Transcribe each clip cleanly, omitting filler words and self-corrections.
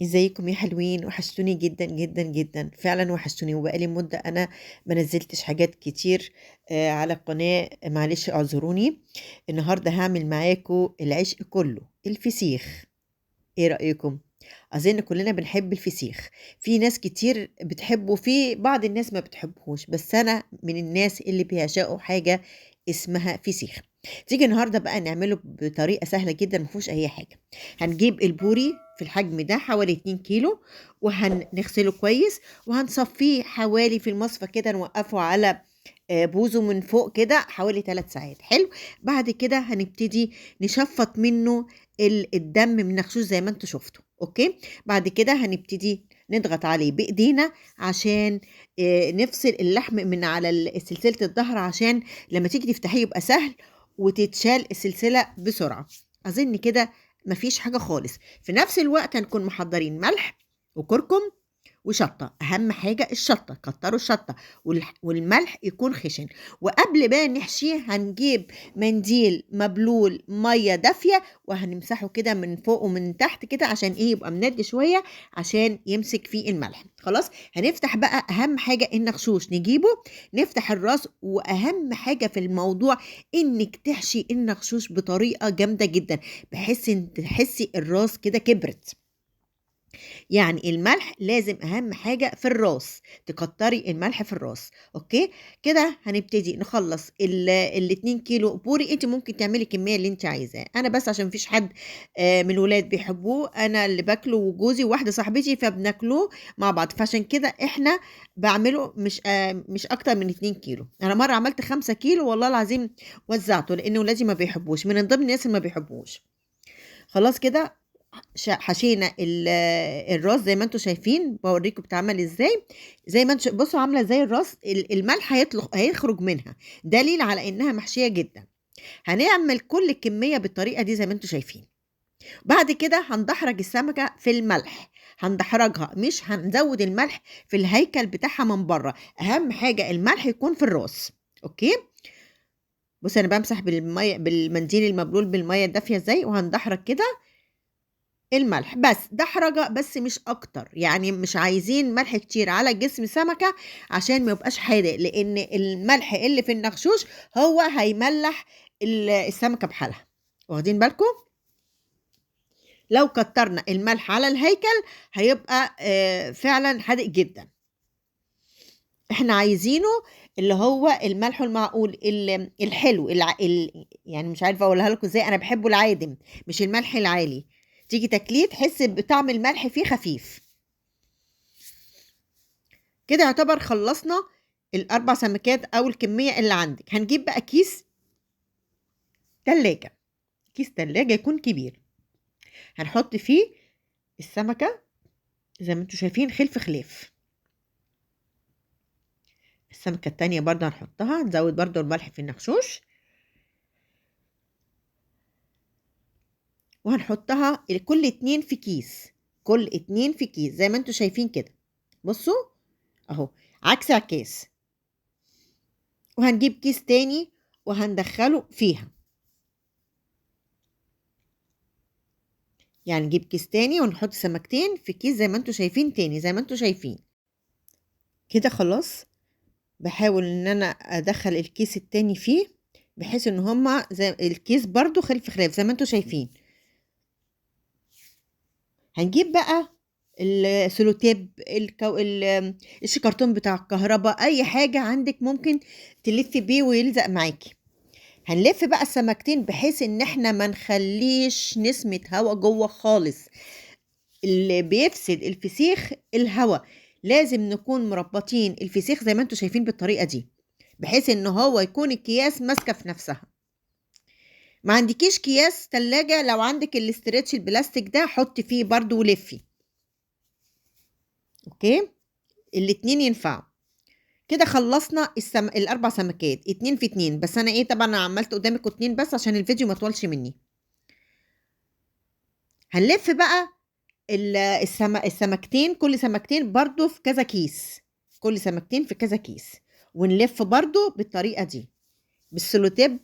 ازيكم يا حلوين؟ وحشتوني جدا جدا جدا، فعلا وحشتوني، وبقالي مدة انا ما نزلتش حاجات كتير على القناة، معلش اعذروني. النهاردة هعمل معاكم العشق كله، الفسيخ. ايه رأيكم؟ اظن كلنا بنحب الفسيخ، في ناس كتير بتحبه، في بعض الناس ما بتحبهوش، بس انا من الناس اللي بيعشقوا حاجة اسمها فسيخ. تيجي النهارده بقى نعمله بطريقة سهلة جدا ما فيهوش اي حاجة. هنجيب البوري في الحجم ده حوالي 2 كيلو، وهنغسله كويس وهنصفيه حوالي في المصفى كده، نوقفه على بوزه من فوق كده حوالي 3 ساعات. حلو. بعد كده هنبتدي نشفط منه الدم من النخشوش زي ما انتوا شفتوا. okay. بعد كده هنبتدي نضغط عليه بايدينا عشان نفصل اللحم من على سلسلة الظهر، عشان لما تيجي تفتحيه يبقى سهل وتتشال السلسلة بسرعة. اظن كده مفيش حاجة خالص. في نفس الوقت هنكون محضرين ملح وكركم وشطه، اهم حاجة الشطه، كتروا الشطه، والملح يكون خشن. وقبل ما نحشيه هنجيب منديل مبلول مية دافيه وهنمسحه كده من فوق ومن تحت كده، عشان ايه؟ يبقى مندي شوية عشان يمسك فيه الملح. خلاص. هنفتح بقى اهم حاجة النخشوش، نجيبه نفتح الراس. واهم حاجة في الموضوع انك تحشي النخشوش بطريقة جامدة جدا، بحيث ان تحسي الراس كده كبرت. يعني الملح لازم اهم حاجة في الراس، تكتري الملح في الراس. okay كده هنبتدي نخلص ال 2 كيلو بوري. انت ممكن تعملي الكمية اللي انت عايزاها، انا بس عشان مفيش حد من الولاد بيحبوه، انا اللي باكله وجوزي وواحدة صاحبتي، فبناكلوه مع بعض، فعشان كده احنا بعمله مش اكتر من 2 كيلو. انا مرة عملت 5 كيلو والله العظيم وزعته، لان ولادي ما بيحبوش، من ضمن الناس اللي ما بيحبوش. خلاص كده حشينا الراس زي ما انتم شايفين، بوريكم بتعمل ازاي. زي ما انتم بصوا عامله زي الراس، الملح هيخرج منها، دليل على انها محشيه جدا. هنعمل كل الكمية بالطريقة دي زي ما انتم شايفين. بعد كده هندحرج السمكة في الملح، هندحرجها، مش هنزود الملح في الهيكل بتاعها من بره، اهم حاجة الملح يكون في الراس. okay. بص انا بمسح بالمية، بالمنديل المبلول بالمية الدافيه ازاي، وهندحرج كده الملح، بس دحرجة بس مش اكتر، يعني مش عايزين ملح كتير على جسم سمكة عشان ما يبقاش حادق، لان الملح اللي في النخشوش هو هيملح السمكة بحالها. واخدين بالكم؟ لو كترنا الملح على الهيكل هيبقى فعلا حادق جدا. احنا عايزينه اللي هو الملح المعقول، الحلو، يعني مش عارفة اقولها لكم ازاي، انا بحبه العادم مش الملح العالي. تيجي تاكليه تحس بطعم الملح فيه خفيف كده. يعتبر خلصنا الاربع سمكات او الكمية اللي عندك. هنجيب بقى كيس تلاجة، كيس تلاجة يكون كبير، هنحط فيه السمكة زي ما انتم شايفين خلف خلاف. السمكة التانية برضه هنحطها، نزود برضه الملح في النخشوش، وهنحطها كل 2 في كيس، كل 2 في كيس زي ما انتم شايفين كده. بصوا اهو عكس عكاس. وهنجيب كيس تاني وهندخله فيها، يعني نجيب كيس تاني ونحط سمكتين في كيس زي ما انتم شايفين تاني، زي ما انتم شايفين كده. خلاص بحاول ان انا ادخل الكيس التاني فيه، بحيث ان هما زي الكيس برضو خلف خلاف زي ما انتم شايفين. هنجيب بقى السلوتيب، الشيكارتون بتاع الكهرباء، اي حاجة عندك ممكن تلفي بيه ويلزق معاكي. هنلف بقى السمكتين بحيث ان احنا ما نخليش نسمة هوا جوه خالص. اللي بيفسد الفسيخ الهوا، لازم نكون مربطين الفسيخ زي ما انتم شايفين بالطريقة دي، بحيث ان هو يكون الكياس ماسكة في نفسها. ما عندكيش كياس تلاجة، لو عندك ال stretch البلاستيك ده حطي فيه برضو ولفي. okay الاتنين ينفعوا كده. خلصنا الاربع سمكات 2 في 2، بس انا ايه طبعا عملت قدامكم 2 بس عشان الفيديو ما طولش مني. هنلف بقى السمكتين، كل سمكتين برضو في كذا كيس، كل سمكتين في كذا كيس، ونلف برضو بالطريقة دي بالسلوتيب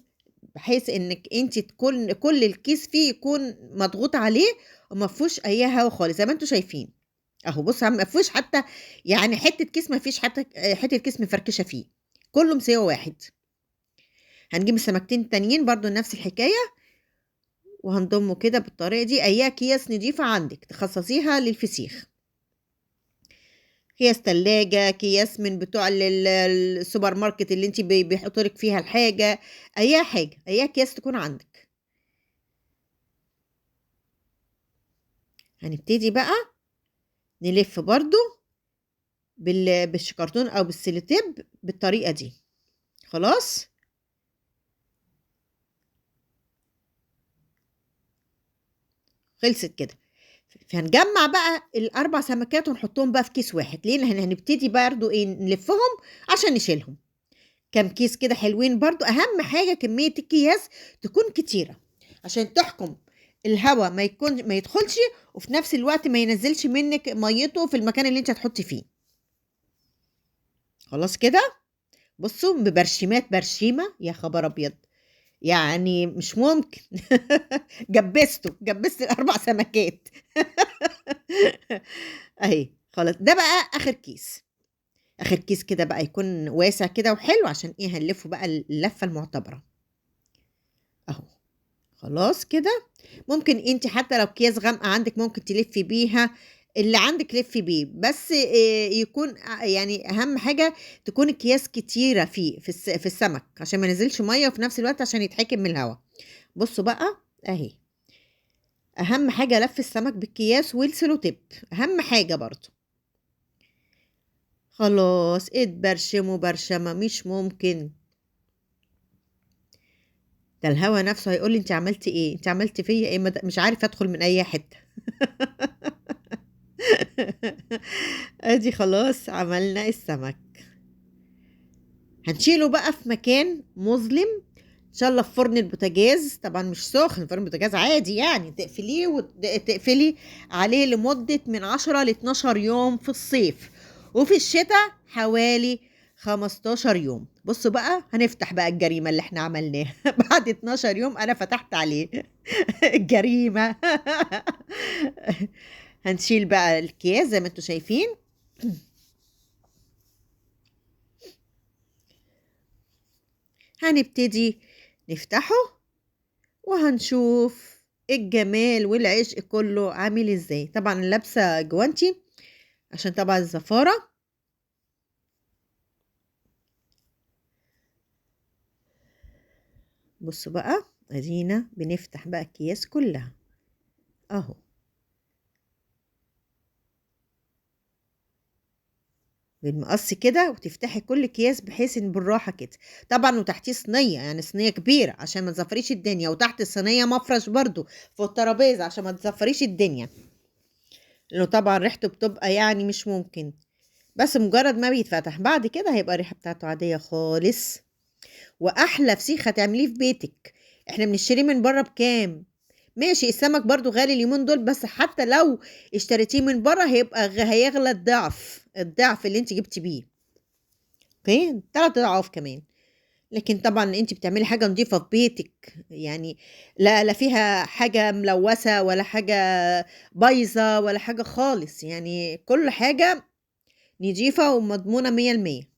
بحيث انك انت تكون كل الكيس فيه يكون مضغوط عليه وما فيهوش اي هوا خالص زي ما انتم شايفين اهو. بصوا ما فيهوش حتى يعني حتة كيس، ما فيش حتى حتة كيس مفركشه فيه، كله مساوي واحد. هنجيب السمكتين التانيين برضو نفس الحكاية، وهنضمه كده بالطريقة دي. اي اكياس نضيفه عندك تخصصيها للفسيخ، اكياس تلاجة، اكياس من بتوع السوبر ماركت اللي انت بيحطوا لك فيها الحاجة، اي حاجة، اي اكياس تكون عندك. هنبتدي بقى نلف برضو بالشكرتون او بالسيلوتيب بالطريقة دي. خلاص خلصت كده. فهنجمع بقى الاربع سمكات ونحطهم بقى في كيس واحد. ليه؟ لان هنبتدي برضو ايه نلفهم عشان نشيلهم كام كيس كده حلوين. برضو اهم حاجة كمية الكياس تكون كتيرة عشان تحكم الهواء ما يدخلش، وفي نفس الوقت ما ينزلش منك ميته في المكان اللي انت هتحطي فيه. خلاص كده بصوا ببرشيمات برشيمه، يا خبر ابيض، يعني مش ممكن. جبست الاربع سمكات. اهي خلاص. ده بقى اخر كيس، اخر كيس كده بقى يكون واسع كده وحلو، عشان ايه هنلفه بقى اللفة المعتبرة اهو. خلاص كده ممكن انت حتى لو اكياس غامقه عندك ممكن تلفي بيها اللي عندك، لفي بيه، بس يكون يعني اهم حاجة تكون اكياس كتيرة فيه في السمك عشان ما ينزلش مية، وفي نفس الوقت عشان يتحكم من الهواء. بصوا بقى اهي، اهم حاجة لف السمك بالكياس والسلوتيب، اهم حاجة برضو. خلاص اتبرشموا برشمه مش ممكن. ده الهوا نفسه هيقول لي انت عملتي ايه، انت عملتي فيا ايه، مش عارف ادخل من اي حتة. ادي خلاص عملنا السمك. هنشيله بقى في مكان مظلم ان شاء الله، في فرن البوتاجاز، طبعا مش سخن، فرن البوتاجاز عادي يعني، تقفليه وتقفلي عليه لمدة من 10 ل 12 يوم في الصيف، وفي الشتاء حوالي 15 يوم. بصوا بقى هنفتح بقى الجريمة اللي احنا عملناها. بعد 12 يوم انا فتحت عليه الجريمة. هنشيل بقى الأكياس زي ما انتوا شايفين. هنبتدي نفتحه وهنشوف الجمال والعشق كله عامل ازاي. طبعا لابسه جوانتي عشان طبعا الزفاره. بصوا بقى ادينا بنفتح بقى الأكياس كلها اهو. بالمقص كده، وتفتحي كل اكياس بحيث ان بالراحة كده طبعا، وتحتيه صينية، يعني صينية كبيرة عشان ما تزفريش الدنيا، وتحت الصينية مفرش برضو فوق الترابيزة عشان ما تزفريش الدنيا، لانه طبعا ريحته بتبقى يعني مش ممكن. بس مجرد ما بيتفتح بعد كده هيبقى الريحة بتاعته عادية خالص. واحلى فسيخ هتعمليه في بيتك. احنا بنشتريه من بره بكام؟ ماشي السمك برضو غالي اليومين دول، بس حتى لو اشتريتيه من بره هيبقى هيغلى الضعف، الضعف اللي انت جبتي بيه، okay، 3 اضعاف كمان. لكن طبعا انت بتعملي حاجة نظيفة في بيتك، يعني لا فيها حاجة ملوثة ولا حاجة بايظة ولا حاجة خالص، يعني كل حاجة نظيفة ومضمونه 100%.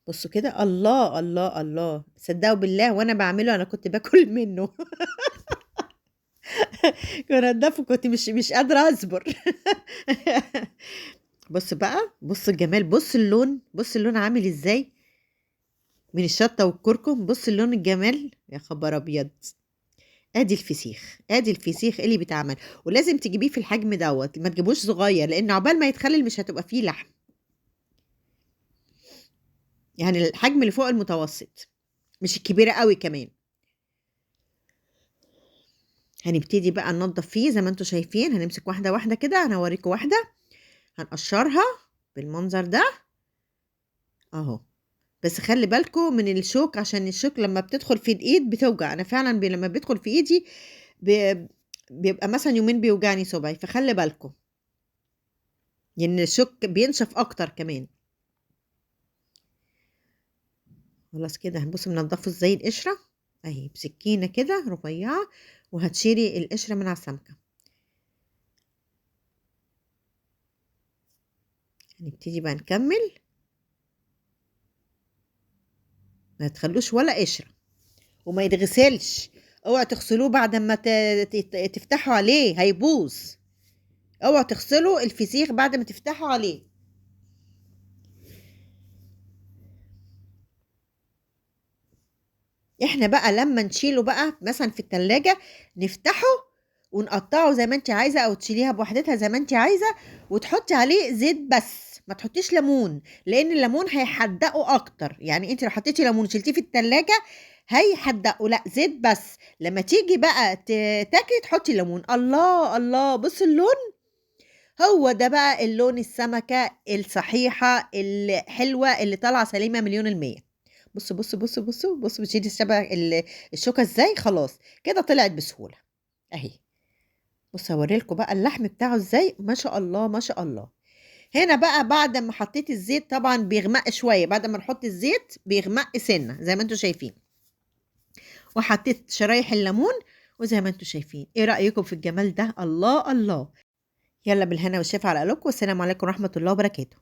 بصوا كده، الله الله الله، صدقوا بالله وانا بعمله انا كنت باكل منه. كنت كنت مش قادرة اصبر. بص بقى، بص الجمال، بص اللون، بص اللون عامل ازاي من الشطه والكركم، بص اللون الجمال، يا خبر ابيض. ادي الفسيخ، ادي الفسيخ اللي بيتعمل، ولازم تجيبيه في الحجم دوت، ما تجيبوش صغير لان عقبال ما يتخلل مش هتبقى فيه لحم، يعني الحجم اللي فوق المتوسط مش الكبيرة قوي كمان. هنبتدي بقى ننضف فيه زي ما انتم شايفين، هنمسك واحدة واحدة كده، انا هوريكم واحدة هنقشرها بالمنظر ده اهو. بس خلي بالكم من الشوك، عشان الشوك لما بتدخل في الايد بتوجع. انا فعلا لما بيدخل في ايدي بيبقى مثلا يومين بيوجعني صبعي، فخلي بالكم لان يعني الشوك بينشف اكتر كمان. خلاص كده. هنبص بنضفه ازاي القشرة اهي بسكينة كده رفيعة، وهتشيلي القشرة من على السمكة. هنبتدي بقى نكمل، ما تخلوش ولا قشرة، وما يتغسلش، اوعوا تغسلوه بعد ما تفتحوا عليه هيبوظ. اوعوا تغسلوا الفسيخ بعد ما تفتحوا عليه. احنا بقى لما نشيله بقى مثلا في التلاجة نفتحه ونقطعه زي ما انت عايزة، او تشيليها بوحدتها زي ما انت عايزة، وتحطي عليه زيت بس، ما تحطيش ليمون، لان الليمون هيحدقه اكتر. يعني انت لو حطيتي ليمون وشيلتيه في التلاجة هيحدقه، لا زيت بس. لما تيجي بقى تاكلي تحطي ليمون. الله الله، بص اللون، هو ده بقى اللون السمكة الصحيحة الحلوة اللي طالعة سليمة مليون المية. بصوا بصوا بصوا بصوا بصوا بتشيلي الشوكة ازاي، خلاص كده طلعت بسهولة اهي. بصوا هوريلكوا بقى اللحم بتاعه ازاي، ما شاء الله ما شاء الله. هنا بقى بعد ما حطيت الزيت طبعا بيغمق شوية، بعد ما نحط الزيت بيغمق سنة زي ما انتوا شايفين، وحطيت شرايح الليمون وزي ما انتوا شايفين. ايه رأيكم في الجمال ده؟ الله الله. يلا بالهنا والشفا على قلوبكم، والسلام عليكم ورحمة الله وبركاته.